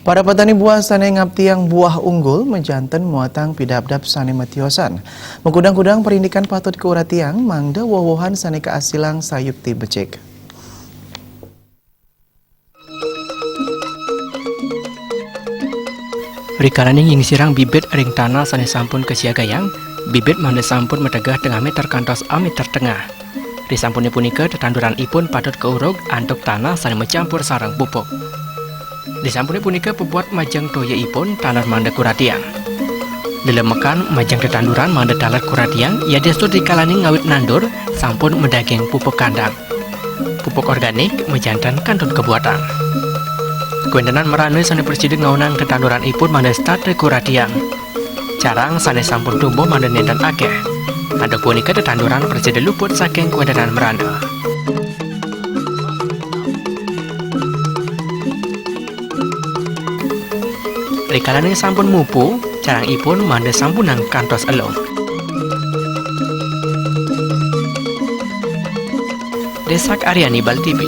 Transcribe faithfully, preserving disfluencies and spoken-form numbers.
Para petani buah sane ngaptiang buah unggul majanten muatang pidabdab sane matiosan. Makudang-kudang parindikan patut kauratiang mangda woh-wohan sane kaasilang sayukti becik. Rikalaning nyingsirang bibit ring tanah sane sampun kasiagayang, bibit mangda sampun mategeh tengah meter kantos ameter tengah. Risampune punika tetanduranipun patut kaurug antuk tanah sane macampur sareng pupuk. Risampune punika puput majeng toyaipun taler mangda kuratiang. Lelemekan majeng tetanduran mangda taler kuratiang, yadiastun rikalaning ngawit nandur sampun madaging pupuk kandang. Pupuk organik majanten kantun kabuatang. Kawentenan mrana sane prasida ngaonang tetanduranipun mangda setata kuratiang. Carang sane sampun tumbuh mangda nenten akeh. Antuk punika tetanduran prasida luput saking kawentenan mrana. Rikalaning sampun mupu, carangipun mangda sampunang kantos elung. Desak Aryani Bal T V.